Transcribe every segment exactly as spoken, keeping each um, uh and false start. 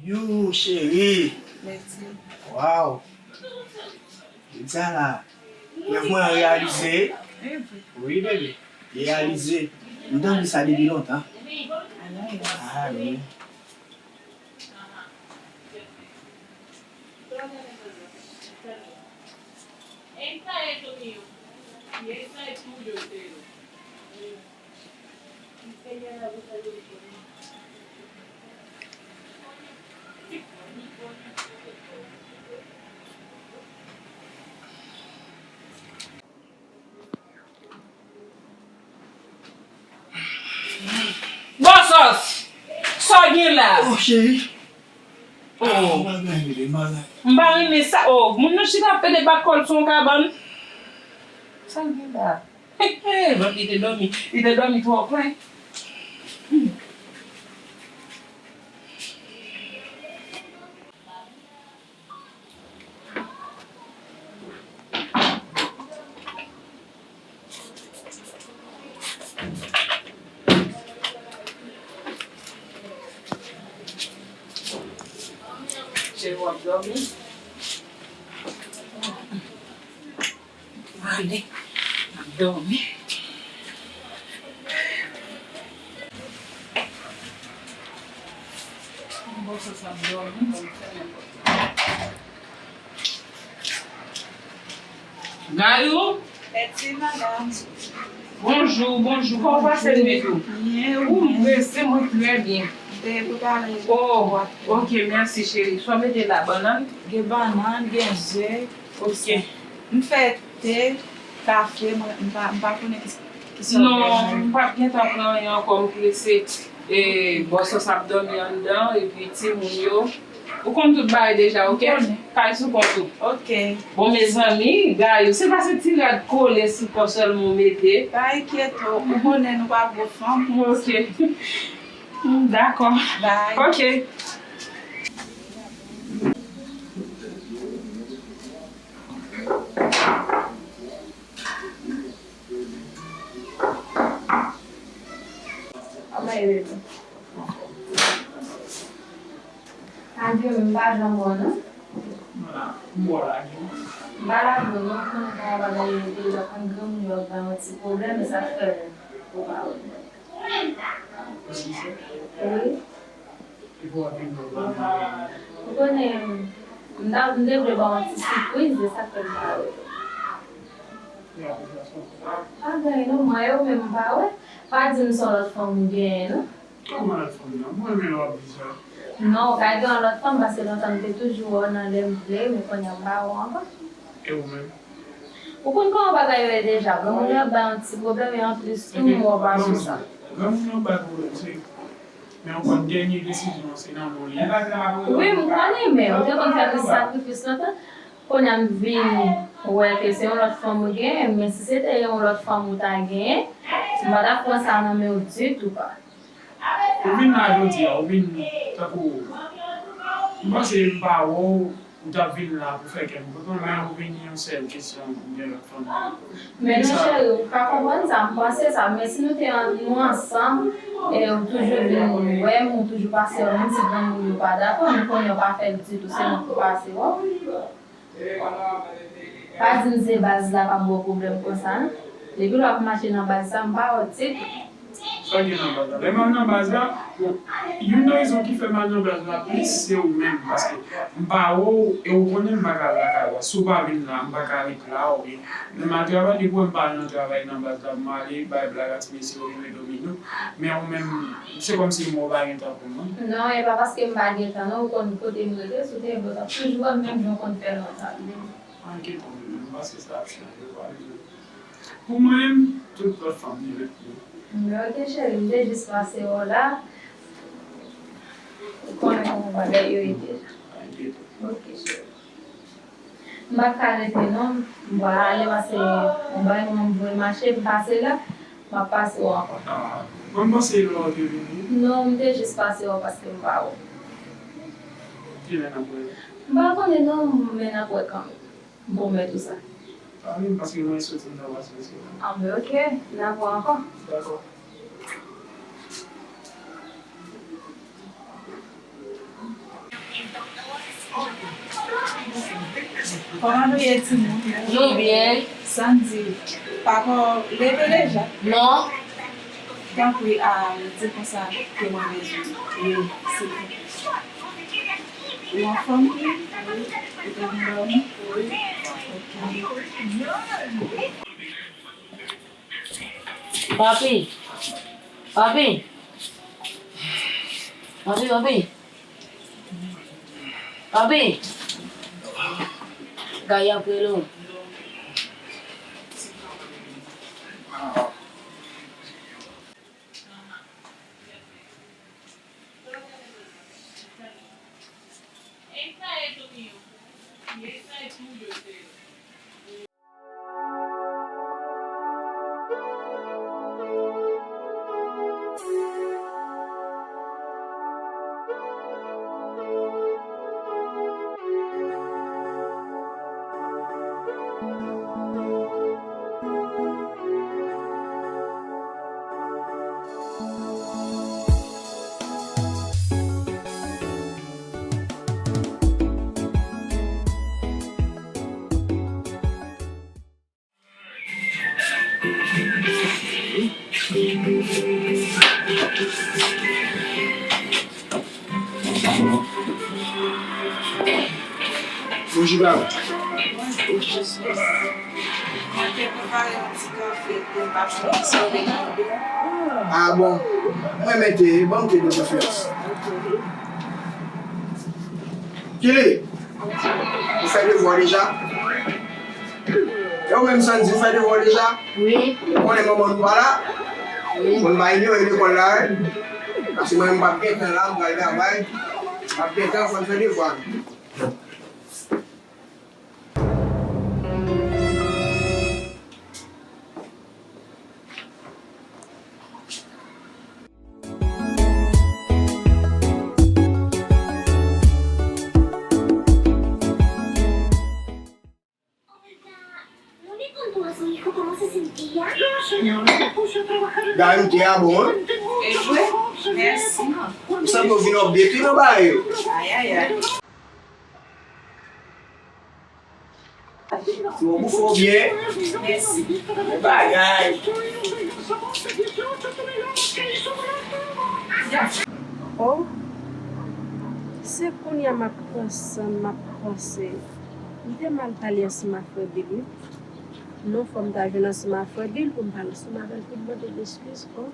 You, cheri. Mèsi. Waw. Jodi a la, rèv mwen an reyalize. Wi, bebe. Reyalize. M t anvi sa depi lontan. Ah, wi. Bòsòs! Sa w gen la? Oh, cheri. Oh. Ah, bagay, bagay. M pa renmen sa. Oh, moun nan chita ap pede bat kò l sou yon kabann. Sa l gen la? He, he, bon, li te dòmi. Li te dòmi twò pre. Hmm. Cheri, w ap dòmi? Ale, m ap dòmi. Bon, sa, sa ap dòmi, bon, m fèmen pòt la. Gayou? Mèsi, madanm. Bonjou, bonjou. Kòman w pase nwit ou? Byen, ou byen? Ou, m prese, mwen trè byen. M te prepare. Oh, ok, mèsi, cheri. Sa w mete la, bannann? Gen bannann, gen ze. Ok. M fè te, kafe, mwen, m pa, m pa konnen ki, ki sa w fè. Non, m p ap gentan pran anyen ankò, m prese. E, bòsòs ap dòmi anndan, epi timoun yo. Ou konn tout bagay deja, ok? M konnen. Kay sou kont ou. Ok. Bon, mezanmi, Gayou, se pa se ti rad kole sou kò sèlman w mete. Pa enkyete w, ou konnen nou pa gwo fanm. Ok. Dakò. Bye. Ok. Kòman e ye, bebe? Adye, m pa janm wè w non. M pa lage w non, m konnen kòman bagay yo ye deja, konn granmoun yo ap bay yon ti pwoblèm, e sa k fè ou pa wè m. Wi. Ou konnen, m ta, m te vle ba w yon ti sipriz, e sa k fè m pa wè w. Pa gen anyen non, mwen e ou menm m pa wè. Pa di m se yon lòt fanm ou genyen non. Kòman lòt fanm nan? Mwen menm w ap di sa. Non, ou ka gen yon lòt fanm, paske lontan m te toujou wè w nan lè m vle, men kounye a m pa wè w ankò. E ou menm? Ou konn kòman bagay yo ye deja. Granmoun yo ap bay yon ti pwoblèm, e anplis tou, m wè w pa sou sa. Granmoun yo ap bay pwoblèm, se, men ou konn dènye desizyon an, se nan men w li ye. Wi, m konnen, men ou te konn fè plis sakrifis lontan. Kounye a m vin wè ke se yon lòt fanm ou genyen, men si se te yon lòt fanm ou ta genyen, m pa t ap pran sa nan men w ditou, pa. Ou vin la jodi a, ou vin tankou, m panse m pa wè w, ou t ap vin la pou fè kè m kontan, men ou vin yon sèl kesyon, ou gen lòt fanm. Men non, cheri, ou pa konprann sa, m panse sa, men si nou te an-, nou ansanm, e ou toujou vin wè m, ou toujou pase wè m, menm si granmoun yo pa dakò, nou konnen w pa fè l ditou, se mwen ki pase wè w. Pa di m se baz la k ap ba w pwoblèm konsa, non. Depi lè w ap mache nan baz sa, m pa wè w ditou. Sa gen nan baz la? Lè m al nan baz la, bon, youn nan rezon ki fè m al nan baz la plis, se ou menm, paske m pa wè w, e ou konnen m pa ka al lakay ou a. Si w pa vin la, m pa ka ret la, oubyen lè m al travay, depi w wè m pa al nan travay nan baz la, m ale bay blag a ti mesye yo, yo domine w. Men ou menm, se kòmsi m wè w pa gen tan pou mwen. Non, e pa paske m pa gen tan, non, ou konn kote m rete, si w te vle w t ap toujou wè m, menm jan w konn fè lontan. Pa enkyete w, m panse sa ap chanje, w pa bezwen. Pou mwen menm, tout lòt fanm li ret pou mwen. Men ok, cheri, m te jis pase wè w la. Ou konnen kòman bagay yo ye deja. Pa enkyete w. Ok, cheri. M pa ka rete non, m pral ale paske yon bagay mwen m voye mache, m pase la, m ap pase w ankò. Ah, mwen m panse lè w te vini. Non, m te jis pase w paske m pa wè w. Kilè n ap wè? M pa konnen non, men n ap wè kanmenm. M pwomèt ou sa. Pa vin, paske mwen soti m ta pase w sou la. Ah, men ok, n ap wè ankò. Dakò. Kòman nou ye, timoun? Nou byen. Sandy, papa w leve deja? Non. Tanpri, a, di l konsa ke mwen bezwen li. Wi, silvouplè. Ou anfòm? Wi. Ou te byen dòmi? Wi. Ok. Papi! Papi! Papi, papi! Papi! Gaye ap rele w. Bonjou, bab. Bonjou, Sis. Mwen te prepare yon ti kafe pou m pa fè sòvey. Ah bon. Mwen mete, ban m te de konfyans. Kili, ou fè devwa deja? E ou menm, Sandy, ou fè devwa w deja? Wi. Ou konnen manman nou pa la? Wi. Bon, n pa inyore lekòl la, wi. Paske mwen menm m p ap gen tan la, m pral travay. M ap gen tan, fò n fè devwa nou. Gade, te a bon, hein? E vre? Mèsi. Ou sanble w vin update wi nan bagay yo. Ayayay. Si w boufe w byen. Mèsi. Bon bagay. Oh, se kounye a m ap panse, m ap panse. M te mal pale ansanm ak frè Bill, wi. Non, fò m ta jwenn ansanm ak frè Bill pou m pale ansanm avè l, pou m mande l eskiz, oh.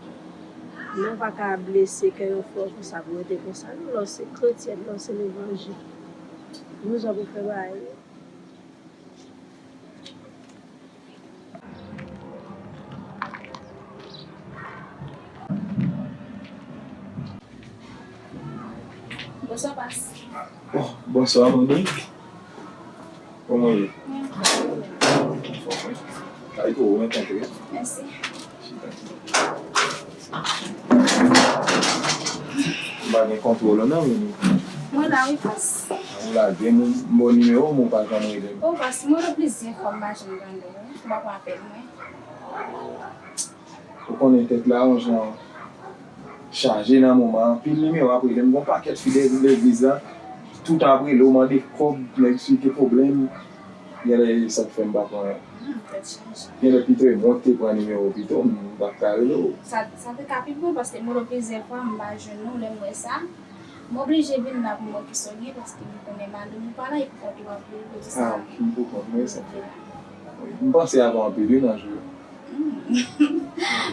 Non, w pa ka blese kè yon frè w konsa pou rete konsa, non, lè w se kretyèn, lè w se levanjil. Bezwen pou fè bagay. Bonswa, Pas. Oh, bonswa, manmi. Kòman w ye? Mwen anfòm, wi. Kay tou, ou mèt antre. Mèsi. Chita, chita. M pa gen kontwòl ou non, Mimi. Mwen la wi, Pas. Ou lage m, m ba w nimewo m, ou pa janm rele m. O Pas, mwen rele plizyè fwa, m pa janm tande w. M pa pran apèl mwen. Ou konnen tèt la yon jan chaje nan moman an. Anpil nimewo ap rele m. Gon pakèt fi de legliz la, tout ap rele w, mande kòb, nèg eksplike pwoblèm. Genlè e sa k fè m pa pran. Hmm, tèt chaje. Genlè Pitre mwen te pran nimewo pito, m pa t ka rele w. Sa, sa te ka pi bon, paske m rele w plizyè fwa, m pa jwenn ou, lè m wè sa. M oblije vin la pou m wè kisa w gen, paske m konnen madanm ou pa la, epi kote w ap rele pou di sa. Ah, m konprann, mwen santi. Wi, m panse avè w anpil, wi, nan jou yo. Hmm.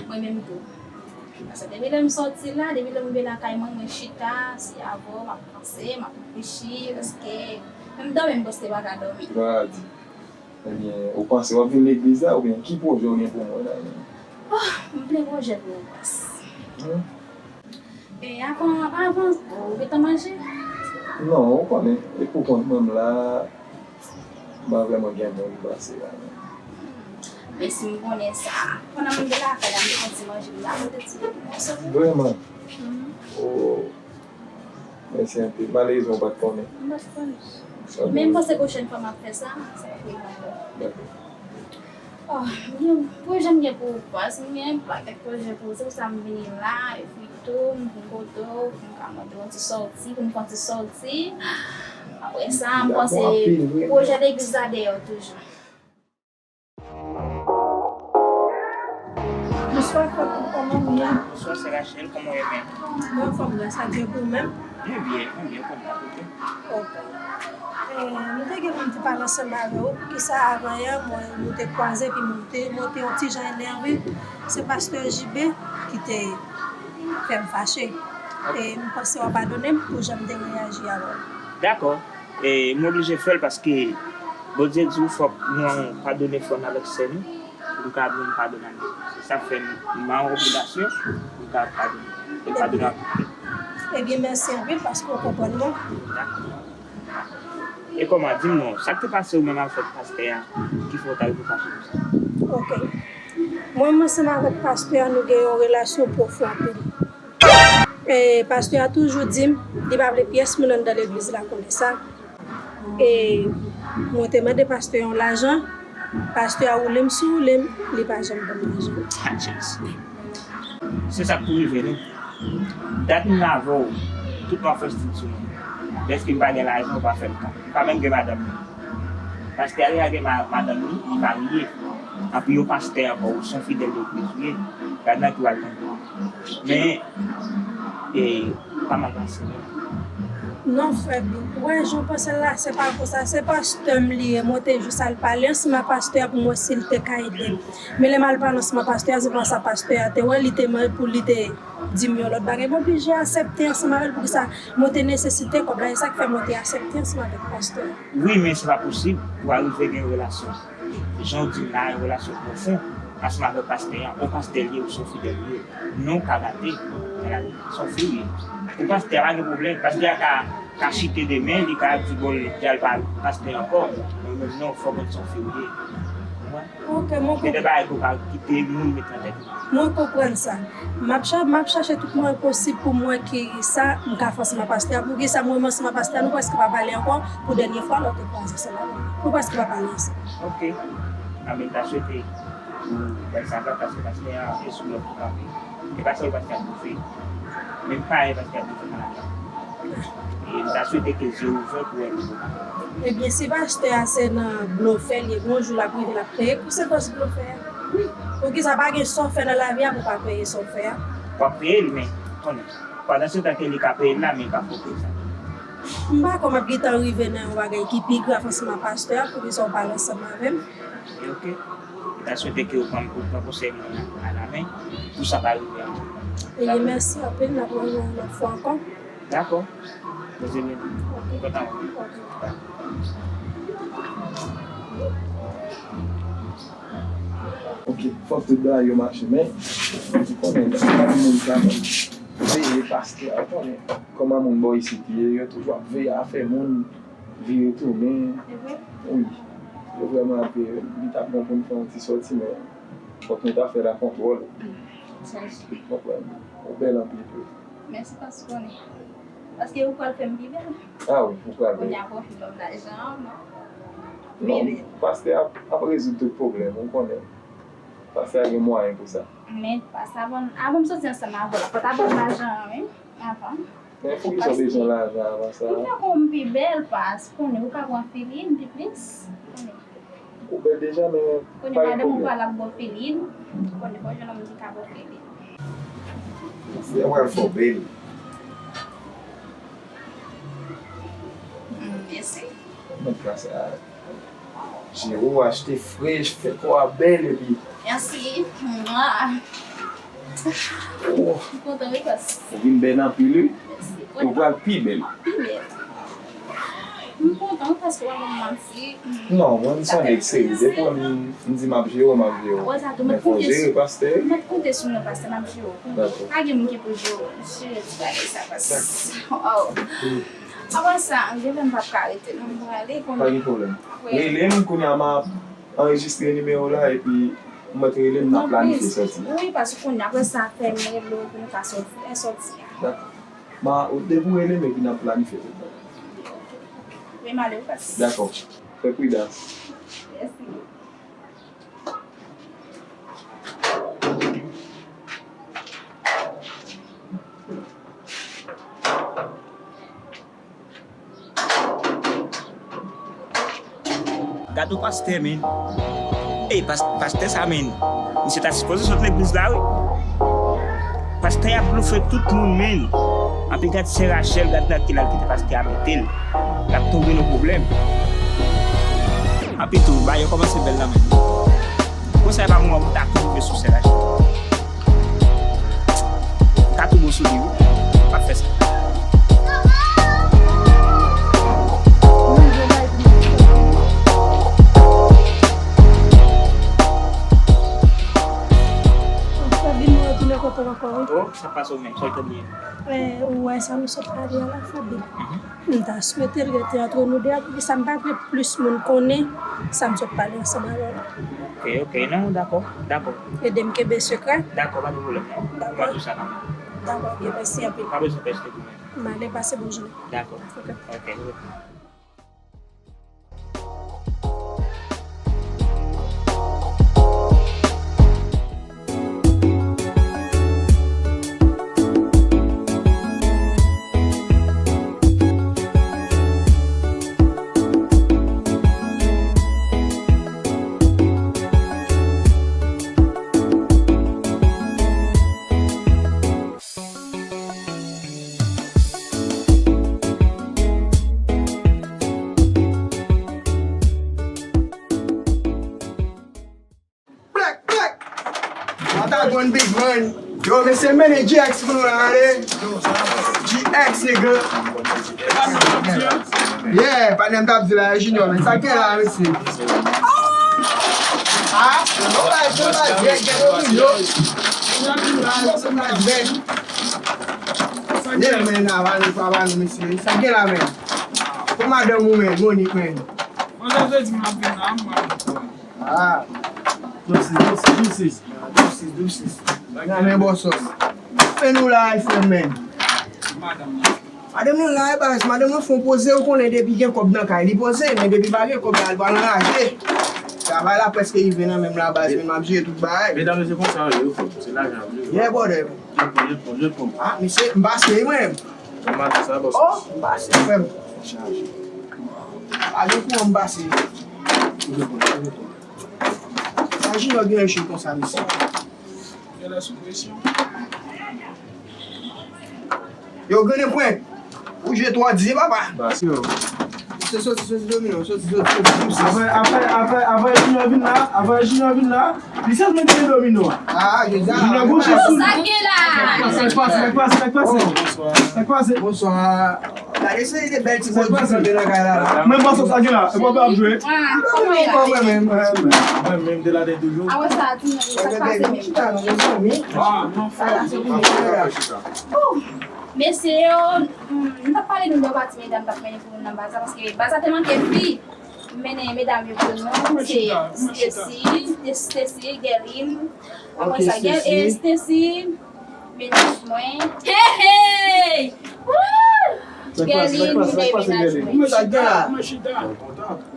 Mwen menm tou. Paske depi lè m sòti la, depi lè m rive lakay mwen, mwen chita, se avè w m ap panse, m ap reflechi, paske menm dòmi m prèske pa ka dòmi. Glwa a Dye. Ebyen, ou panse w ap vin legliz la, oubyen ki pwojè w gen pou mwen la menm? Oh, m plen pwojè pou ou, Pas. Hmm? E avan, avan, ou gentan manje? Non, ou konnen, e pou kont mwen m la, m pa vrèman gen moun pase la menm. Men si m konnen sa, pandan m te lakay la, m te konn ti manje m la, m te ti manje mòso. Vrèman? Mhm. Oh, mèsi anpil. Malerezman, m pa t konnen. M pa t konnen. Men m panse pwochèn fwa m ap fè sa, sa ap rive ankò. Dakò. Oh, m gen pwojè m gen pou ou, Pas, m gen yon pakèt pwojè pou ou, se pou sa m vini la, epi tou, m vin kote w, pou m ka mande w yon ti sòti, pou n fè yon ti sòti. Apre sa, m panse pwojè legliz la deyò toujou. Bonswa, Fabien, kòman w ye? Bonswa, sè Rachel, kòman w ye menm? Mwen anfòm, gras a Dye, pou ou menm? Mwen byen, mwen byen, kòman w ye? Ok. Eh, m te gen pou m te pale ansanm avè w, poukisa avan yè, mwen, nou te kwaze, epi mwen te, mwen te yon ti jan enève. Se pastè J B ki te fè m fache. E m panse w a padone m pou jan m te reyaji avè w. Dakò. E m oblije fè l paske Bondye di w fòk nou padone frè n avèk sè nou pou nou ka jwenn padon nan nou. Se sa k fè m an obligasyon pou m ka padone. E padone ak tout kè. Ebyen, mèsi anpil paske w konprann mwen. Dakò. E kòman, di m non, sa k te pase ou menm avèk pastè a, ki fè w ta rive fache konsa? Ok. Mwen, mwen ansanm avèk pastè a, nou gen yon relasyon pwofon anpil. E pastè a toujou di m, li pa vle pyès moun anndan legliz la konnen sa. E mwen te mande pastè a yon lajan, pastè a woule m sou woule m, li pa janm ban m lajan. Adje Mesye. Se sa k pou rive nou. Dat m la avè w, tout mwa fè stil sou mwen. Dèske m pa gen lajan, ou pa fè m ka. M pa menm gen madanm mwen. Pastè a deja gen ma-, madanm li, li marye. Anpi yon pastè ankò, ou se yon fidèl legliz ou ye. Gad nan ki w al tonbe. Men, e, pa mal pase, non. Non, frè Bill, ou wè, jan w panse l la, se pa konsa. Se pastè m li ye. Mwen te jis al pale ansanm ak pastè a pou m wè si l te ka ede m. Men lè m al pale ansanm ak pastè a, se pa sa pastè a te wè, li te mande pou li te di m yon lòt bagay. M oblije aksepte ansanm avè l, poukisa? Mwen te nesesite kòb la, e sa k fè mwen te aksepte ansanm avèk pastè a. Wi, men se pa posib pou w arive gen yon relasyon. Jan w di m la, yon relasyon pwofon ansanm avèk pastè a. Yon pastè l ye, ou se yon fidèl li ye. Non w ka gate nan lavi. Se yon fi w ye. Pou pastè a, pa gen pwoblèm. Pastè a ka, ka chite demen, li ka di, bon, li al pa pastè ankò. Men menm non, fòk mwen di se yon fi w ye. Ou konprann? Ok, mwen konprann. Gen de bagay ke w pa kite moun met nan tèt ou. Mwen konprann sa. M ap cha-, m ap chache tout mwayen posib pou m wè kisa m ka fè ansanm ak pastè a. Poukisa mwen menm ansanm ak pastè a, nou prèske pa pale ankò pou dènye fwa lè w te kwaze ansanm avè m. Nou prèske pa pale ansanm. Ok. Anben, m ta swete pou w wè sa, paske pastè a e sou lòt pou kanpe. E pa sèl pastè ap blofè. Menm parèy pastè ap blofè nan lavi a. E m ta swete ke zye w ouvè pou wè nouvo bagay. Ebyen, si pastè a se nan blofè l ye, gon jou l ap rive, l ap peye konsekans blofè a. Poukisa pa gen sa w fè nan lavi a pou w pa peye sa w fè a? W ap peye l, men konnen. Pandan se tan ke li ka peye l la, men pa fè w peye sa. M pa kwè m ap gentan rive nan yon bagay ki pi grav ansanm ak pastè a, poukisa w pale ansanm avè m? E ok. M ta swete ke w pran, w pran konsèy mwen an a la men pou sa pa rive ankò. Ebyen, mèsi anpil, n ap wè nou yon lòt fwa ankò. Dakò. Mezanmi, m kontan wè w. Ok, fòk tout bagay yo mache, men ou konnen, tout moun ka veye pastè a, ou konnen kòman moun bò isit ye, yo toujou ap veye afè moun, vire tounen. Wi, yo vrèman ap veye. Li t ap bon pou n fè yon ti sòti, men fòk nou ta fè la kontwòl. Ou konprann? Ou bèl anpil tou. Mèsi paske w konnen. Paske ou pral fè m pi bèl. Ah wi, ou pral bèl. Kounye a pwofil ban m lajan an, non. Non, pastè a ap rezoud tout pwoblèm, ou konnen. Pastè a gen mwayen pou sa. Men, pastè, avan, avan m soti ansanm avè w la, fò w ta ban m lajan an, wi, avan. Men poukisa w bezwen lajan avan sa? M ta konn pi bèl, pas, konnen ou ka pran filin pi plis. Ou bèl deja, men konnen pa gen pwoblèm. Madanm ou pa la pou ba w filin. Konnen fò w jwenn yon moun ki ka ba w filin. Frè, w pral fè w bèl. Mm, mèsi. Mèt pase a. Je w achte frèch, fè kò a bèl epi. Mèsi. Mwa. Oh. M kontan wi, pas. Ou vin bèl anpil wi. Mèsi. Ou pral pi bèl. Pi bèl. M kontan wi, pas, ou pa ban m manti. Non, mwen m sonje k serye. Depi w wè m, m di m ap jere w, m ap jere w. Wè sa tou, men fò w jere pastè. Mèt konte sou mwen, pastè, m ap jere w. Dakò. Pa gen moun ki pou jere w. Jere ti bagay sa, pas. Dakò. Waw. Apre sa, genlè m p ap ka rete, non, m prale, konnen. Pa gen pwoblèm. Wi. Rele m, kounye a m ap anrejistre nimewo w la, epi m mèt rele m, n ap planifye sòti. Wi, paske kounye a, apre sa, fè m rele w pou nou ka sòti, fè sòti a. Dakò. Ma, depi w rele m, epi n ap planifye tout bagay. Wi, m ale, wi, pas. Dakò. Fè pridans. Mèsi. Gad yon pastè, men. Ey, pas- pastè sa, men. Misye ta sipoze sot legliz la, wi. Pastè y ap blofe tout moun, men. Anpi gad sè Rachel, gad nan ki l al kite pastè a mete l. L ap tonbe nan pwoblèm. Anpi tou, bagay yo kòmanse bèl la, men. Konsa, e pa mwen pou ta tonbe sou sè Rachel. M ka tonbe sou li, wi. M ap fè sa. Sa vin mwen retounen kote w ankò, wi. Oh, sa pase w menm, sa w te bliye. Eh, ou wè sa nou sot pale a la, Fabi? Mhm. M ta swete l rete antre nou de a, poukisa m pa vle plis moun konnen sa m sot pale ansanm avè w la. Ok, ok, non, dakò, dakò. Ede m kenbe sekrè. Dakò, pa gen pwoblèm, non. Dakò. M ap di w sa kanmenm. Dakò, byen, mèsi anpil. Pa bezwen pèsonn pou mwen. M ale, pase bon jounen. Dakò. Ok. Ok. Black, black. What a gun, big man. Yo, mesye, mennen G X pou nou la, ale. G X, nigga. Yeah, patnè m t ap di la, Junior, men sa k gen la, mesye. Ah, nobody, nobody, get, get over yo. Nobody, man. Yeah, men, la, pa nou, pa nou, mesye. Sa k gen la, men. Pou madanm ou, men, Monique, men. Mwen sa vle di m ap vin la, mwen. Ah. Dousis, dousis, dousis. Dousis, dousis. Nan men bò sòs. Fè nou la, frè m, men. Madanm nan. Madanm nan la, baz, madanm nan fon poze, ou konnen depi gen kòb nan kay, li poze, men depi pa gen kòb la, li pral anraje. Travay la prèske rive nan men m la, baz, men m ap jere tout bagay. Medam yo se konsa yo ye, yo fò, se lajan yo vle. Yeah, brother. Yo fò, yo fò, yo fò. Ah, mesye, m pase, wi, mwen. Bon maten, sa, bòs. Oh, m pase, frè m. Chaje. Pa gen kouran, m pase. Sa Junior gen jwe konsa, mesye. Yo la sou presyon. Yo, grenn pwen. Ou jwe twò di, papa. Ba, si yo. Se soti, soti domino, soti, soti, soti. Apre, apre, apre, apre Junior vin la, apre Junior vin la, li sèlman gen domino a. Ah, Junior gouche sou li. Sa gen la? Sa k pase, sa k pase, sa k pase? Sa k pase? Bonswa. Gade seri de bèl ti pwodui ki nan kay la, la. Mwen panse sa gen la. E papa ap jwe. Ah, kòman e la? Mwen menm, mwen menm de la de toujou. Ah, wè sa, ti nèg, sa k pase menm? Chita, non, mezanmi. Ah, non, sa la, se pou mwen. Mesye yo, mm, m t ap pale nou de yon pati medam t ap mennen pou nou nan baz la, paske baz la te manke fi. M mennen medam yo pou nou, se Stacy, Stacy, Gerline, apre sa, Stacy, mennaj mwen. Hey, hey! Woo! Gerline, mennaj mwen. Sa k gen la?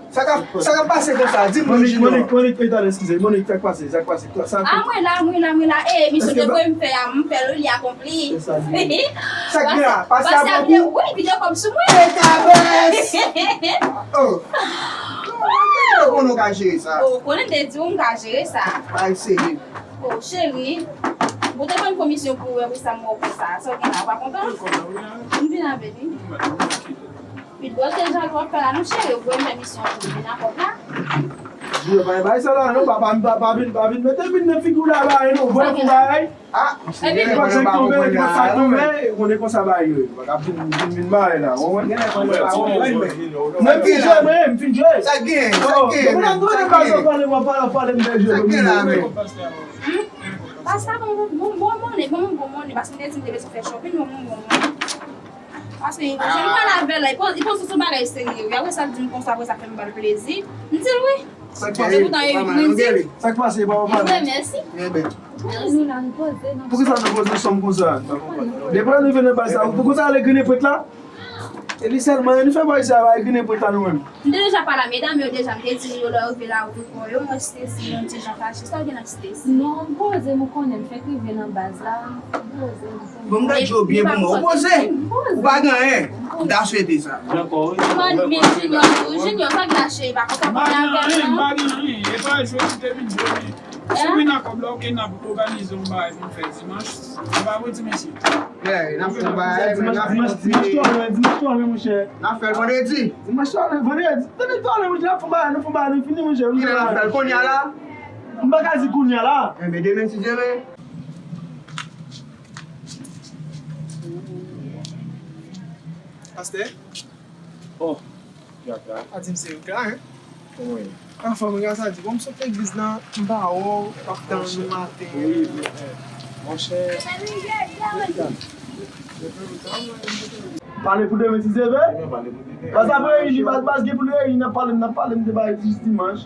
Sa k ap, sa k ap pase konsa? Di m, Monique, Monique, Monique, Monique, eskize, Monique, sa k pase, sa k pase? Ah, mwen la, mwen la, mwen la. Eh, misyon te voye m fè a, m fè l, li akonpli. Sa k gen la? Pase a bòkou? Wi, li gen kòb sou mwen. Peta bès! Oh. Ou konnen w ka jere sa. Ou konnen m te di w m ka jere sa. Ay, serye. Oh, cheri. Ou te ban m komisyon pou wè, wi, sa m wè w konsa. Sa w gen la, ou pa kontan? M vin avè li. Pi dwòl ke jan w ap fè la, non, cheri, ou voye m fè misyon pou vin ak kòb la. Junior, pa bay sa la, non, pa, pa, pa, pa vin, pa vin mete min nan figi w la, ba, non, voye pou bagay. Ah, epi, ou pa konprann la, non, men. Ou konnen konsa bagay yo ye. Ou pa ka vin, vin, vin bay la. Ou konprann? Mwen fin jwe, mwen, m fin jwe. Sa gen, sa gen, men. Ou pa tande baz ap pale, w ap pale, w ap pale, m bèl jwe domino, men. Pasta bon, bon, bon, bon, bon, bon, bon, bon, paske m te di m te bezwen fè shopping, bon, bon, bon, bon. Paske jan m pale avè l la, li panse se yon bagay serye wi. Apre sa, l di m konsa, apre sa, fè m ba l plezi. M di l wi. Sa k pase? Poutan, e wi, mwen di l. Sa k pase, papa? Mwen, mèsi. Mèsi. Poukisa nou poze sòm konsa? Depi lè nou vin nan baz la, ou konn sa ale grenn pwent la? E li sèlman, nou fè bagay sa, bagay ki nenpòt la nou menm. M te deja pale a medam yo deja, m te di yo lè yo rive la, yo te pran yo, mwen Stacy, yon ti jan fache. Sa w gen ak Stacy? Non, m poze m, ou konnen, m fèk rive nan baz la. M poze m. Bon, m gade yo byen pou mwen. Ou poze? M poze. Ou pa gen anyen. M ta swete sa. Mwen, men Junior, Junior, sa k lache, pa konsa pou avè m, non? M pa gen anyen. E pa jwe ki te vin jwe. Si w vin ak kòb la, ok, n ap òganize yon bagay pou n fè dimanch. N pa pou ti mesye. Yeah, n ap fè yon bagay, men n ap fè yon ti. Dimanch twò lwen, dimanch twò lwen, monchè. N ap fè l vandredi. Dimanch twò lwen, vandredi. Tande twò lwen, monchè, n ap fè yon bagay, n ap fè yon bagay, nou fini, monchè. Kilè n ap fè l? Kounye a la? M pa ka di kounye a la. Enben, demen, si Dye vle. Pastè? Oh, Jaka. Pa di m se Rika, en? Kòman w ye? Anfòm, Rika, sa di, bon, m sot legliz la, m pa wè w, m ap tann ou maten. Wi, men, monchè. Pale pou demen, si Dye vle. Pale pou demen. Baz ap reyini, baz, baz gen pou l reyini, n ap pale, n ap pale, m te bay jis dimanch.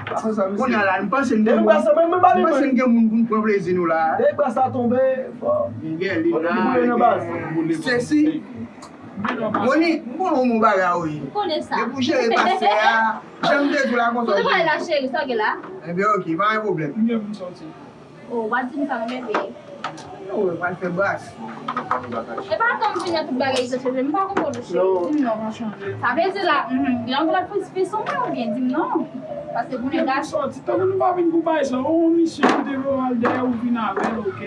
Kounye a la, m panse n gen moun, m panse n gen moun pou n pran plezi nou la. Depi baz sa tonbe, fò. Miguel, li la, Stacy. Moni, m konnen w bon bagay ou ye. Konnen sa. Depi w jere pastè a, jan m te di w la konsa. Kote w pale la, cheri, sa w gen la? Ebyen, ok, pa gen pwoblèm. M gen pou m sòti. Oh, w ap di m sa, mwen menm, e. Non, w pral fè bras. E pa tann m vini ak tout bagay isit, cheri, m pa konprann ou, cheri. Di m non. Sa vle di la, mhm, gen anvlòp pou, pou sou mwen oubyen di m non? Paske pou nèg la sòti, tankou nou pa vin pou bay sa, yon misye ki te vle al dèyè ou vin avè l, ok.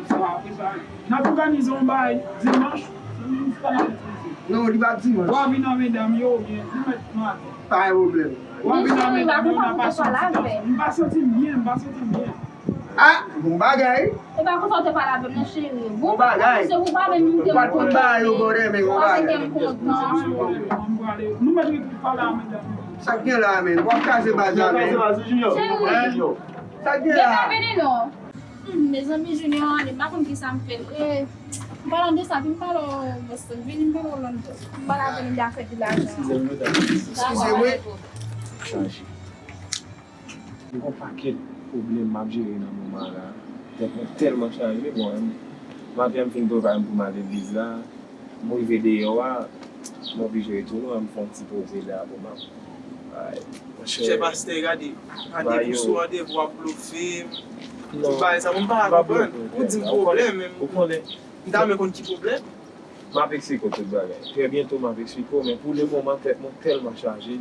Sa, apre sa, n ap òganize yon bagay dimanch, nou pa nan fè sa. Non, li pa dimanch. W a vin ak medam yo, oubyen, nou mèt maten. Pa gen pwoblèm. W a vin ak medam yo, n a pase yon ti tan. M pa santi m byen, m pa santi m byen. Ah, bon bagay. E pa konsa w te pale avè m non, cheri. Bon bagay. Se ou pa menm ki te m konnen. Ou pa t konn bagay yo, brother, men bon bagay. Ou pa menm ki te m konn non. Nou mèt ret pale ak medam yo. Sa k gen la, men? W ap kraze baz la, men. Cheri. Sa k gen la? Gen pa vini non. Hmm, mezanmi, Junior, li pa konn kisa m fè l. E, an palan de sa, vin pale w Boston, vini m pale w London. M pale avè l, m di afè de lajan. Eskize m, medam. Eskize mwen. Chaje. Gen yon pakèt pwoblèm m ap jere nan moman la. Tèt mwen tèlman chaje, bon, maten an m fin prepare m pou m al legliz la. M rive deyò a, m oblije retounen, m fè yon ti poze la pou m ap. Ay, monchè. Chè pastè, gade, gade pou sou randevou ap blofe m. Tout bagay sa, bon, m pa ka konprann. Ou di m pwoblèm, men m ta renmen konn ki pwoblèm. M ap eksplike w tout bagay. Trè byento, m ap eksplike w, men pou le moman, tèt mwen tèlman chaje.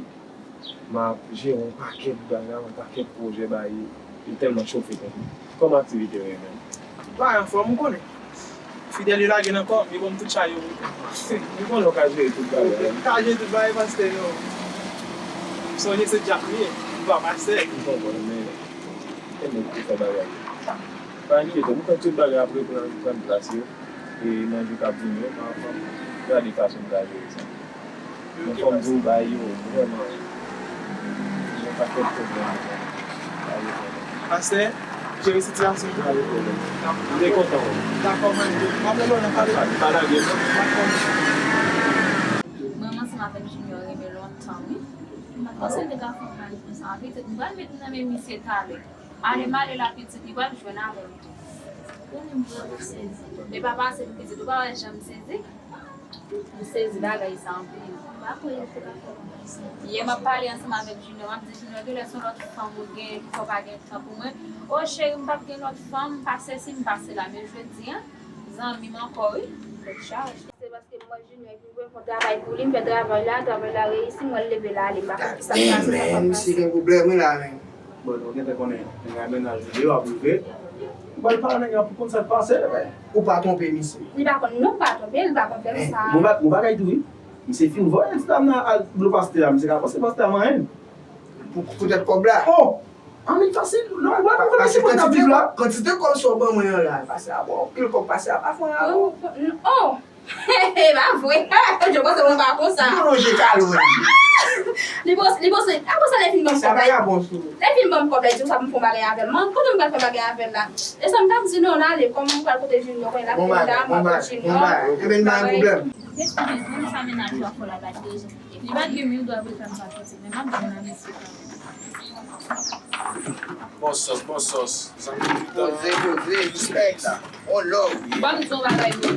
M ap jere yon pakèt bagay, yon pakèt pwojè ba yo. Li tèlman chofe tèt li. Kòman aktivite yo ye menm? Bagay anfòm, ou konnen. Fidèl yo lage nan kò m, yo ban m tout chay yo. Ou konnen w ka jere tout bagay. M ka jere tout bagay, pastè, non. M sonje se dyak m ye, m pa pastè. M konprann, men kenbe pou fè bagay yo. Pa enkyete w, m kwè tout bagay ap reprann, pran plas yo. E nan jou k ap vini yo, m ap gade fason m ka jere sa. Men fò m di w, bagay yo vrèman gen yon pakèt pwoblèm. Pastè, jere sitiyasyon an. Pa gen pwoblèm. M te kontan wè w. Dakò, mwen tou. M ap rele w nan pale. Pa lage non. Dakò. Mwen menm ansanm avèk Junior renmen lontan, wi. M pa t panse l te ka fè yon bagay konsa. Petèt m pral met nan men misye talè. Ale m ale la pitit, li pral jwenn avè m tou. Konnen m vrèman sezi. Men pa pase pou pitit, ou pa wè jan m sezi? M sezi bagay sa anpil. M pa kwè yo te ka fè bagay sa. Yè m ap pale ansanm avèk Junior, m ap di Junior genlè se yon lòt fanm ou gen, ki fè w pa gen tan pou mwen. O cheri, m p ap gen lòt fanm, m pa sesi, m pa sela, men jodi a, zanmi m ankò wi, tèt chaje. Se paske m wè Junior epi m fè yon travay pou li, m fè travay la, travay la reyisi, m wè l leve l ale, m pa konn kisa k pase, sa k pase. Men misye gen pwoblèm wi la, men. Bon, nou gentan konnen nèg la mennaj li deyò ap rive. Ou pral pale nèg la pou konn sa k pase, men. Ou pa twonpe misye. Li pa konn non, m pa twonpe l, li pa konn fè m sa. Bon, ba-, bon bagay tou wi. Misye fin voye ti dam nan al dlo pastè a, misye ka panse pastè a manyen l. Pou, poutèt kòb la. Oh! Anmil fasil, non, ou pral konn misye kote l ap viv la. Kantite kòb sa w ban mwen an la, pastè a ba w anpil kòb, pastè a pa fè anyen avè w. Oh! Pa vre. Yo panse mwen pa konsa. Yo lonje kalo. Li panse, li panse, apre sa, lè fin ban m kòb la. Lè fin ban m kòb la, li di konsa pou m fè yon bagay avè l. Man, kote m pral fè bagay avè l la? E sa m t ap di non, n ale, kòm m pral kote Junior, konnen l ap vin la, m ap kote Junior. Bon bagay, bon bagay. Ebyen, pa gen pwoblèm. Depi sa mennaj ou ap fè la, ba deja. Li pa t gen mil dwa pou l fè m sa, men m ap di l nan mesye kanmenm. Bon sòs, bon sòs. Zanmi, poze, poze, respect. On love. Ban m di yon bagay, bro.